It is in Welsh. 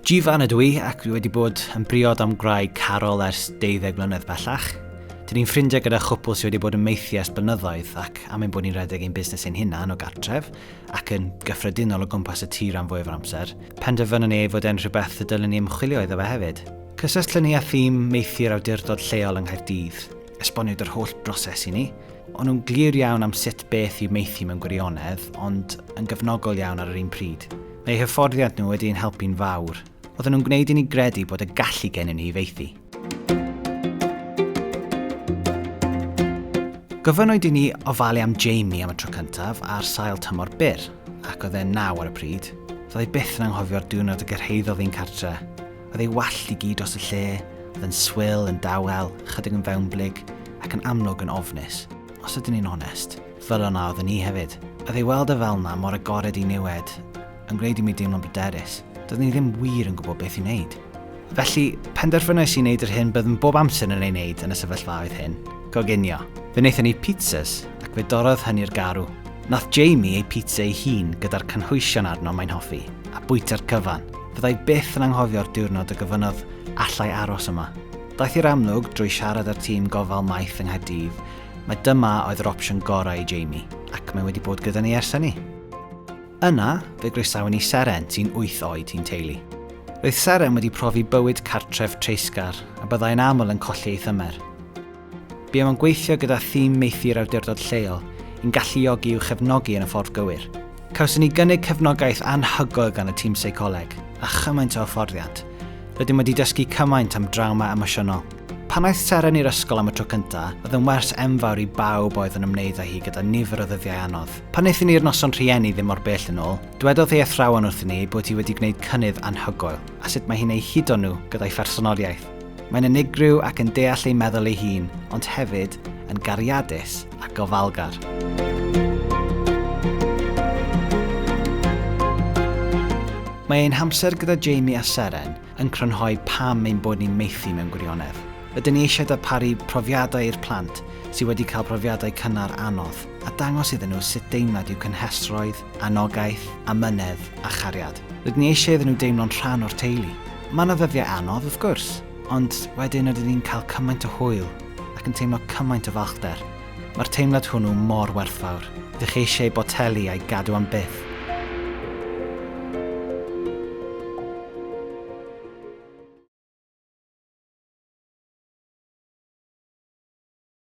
Gifan ydw i ac dwi wedi bod yn briod am gwraig Carol ers 12 mlynedd bellach. Dyn ni'n ffrindiau gyda chwpl sydd wedi bod yn maethu ers blynyddoedd ac am ein bod ni'n rhedeg ein busnes ein hunan o gartref ac yn gyffredinol o gwmpas y tŷ rhan fwyaf o'r amser, penderfynon ni ei fod e'n rhywbeth y dylen ni ymchwilio iddo fe hefyd. Cysyllton ni â thîm maethu'r awdurdod lleol yng Nghaerdydd. Esboniwyd yr holl broses i ni. O'n nhw'n glir iawn am sut beth yw maethu mewn gwirionedd, ond yn gefnogol iawn ar yr un pryd. Mae eu hyfforddiant nhw wedi ein helpu'n fawr. Oedden nhw'n gwneud i ni gredu bod y gallu gennym ni i faethu. Gofynnwyd i ni ofalu am Jamie am y tro cyntaf ar sail tymor byr, ac oedd e'n naw ar y pryd. Fydda i byth yn anghofio'r diwrnod y gyrhaeddodd i'n cartre. Oedd ei wallt i gyd dros y lle, oedd yn swil, yn dawel, chydig yn fewnblyg, ac yn amlwg yn ofnus. Os ydyn ni'n onest, fel yna oeddwn i hefyd. Oedd ei weld e fel 'na, mor agored i niwed, yn gwneud i mi deimlo'n bryderus. Doeddwn i ddim wir yn gwybod beth i wneud. Felly, penderfynais i wneud yr hyn byddwn bob amser yn ei wneud yn y sefyllfaoedd hyn, coginio. Fe wnaethon ni pizzas, ac fe dorrodd hynny'r garw. Nath Jamie ei pizza ei hun gyda'r cynhwysion arno mae'n hoffi, a bwyta'r cyfan. Fydda i byth yn anghofio'r diwrnod y gofynnodd alla i aros yma. Daeth i'r amlwg drwy siarad â'r tîm gofal maeth yng Nghaerdydd mai dyma oedd yr opsiwn gorau i Jamie, ac mae wedi bod gyda ni ers hynny. Yna, fe groesawon ni Seren, sy'n wyth oed i'n teulu. Roedd Seren wedi profi bywyd cartref treisgar a byddai'n aml yn colli ei thymer. Buom yn gweithio gyda thîm maethu'r awdurdod lleol i'n galluogi i'w chefnogi yn y ffordd gywir. Cawson ni gynnig cefnogaeth anhygoel gan y tîm seicoleg, a chymaint o hyfforddiant. Rydym wedi dysgu cymaint am drawma emosiynol. Pan aeth Seren i'r ysgol am y tro cyntaf, oedd yn wers enfawr i bawb oedd yn ymwneud â hi gyda nifer o ddyddiau anodd. Pan aethon ni i'r noson rhieni ddim mor bell yn ôl, dwedodd ei athrawon wrthyn ni ei bod hi wedi gwneud cynnydd anhygoel, a sut mae hi'n eu hudo nhw gyda'i phersonoliaeth. Mae'n unigryw ac yn deall ei meddwl ei hun, ond hefyd yn gariadus a gofalgar. Mae ein hamser gyda Jamie a Seren yn crynhoi pam ein bod ni'n maethu mewn gwirionedd. Rydyn ni eisiau darparu profiadau i'r plant sydd wedi cael profiadau cynnar anodd, a dangos iddyn nhw sut deimlad yw cynhesrwydd, anogaeth, amynedd a chariad. Rydyn ni eisiau iddyn nhw deimlo'n rhan o'r teulu. Mae yna ddyddiau anodd, wrth gwrs, ond wedyn rydyn ni'n cael cymaint o hwyl ac yn teimlo cymaint o falchder. Mae'r teimlad hwnnw mor werthfawr. Rydych chi eisiau ei botelu a'i gadw am byth.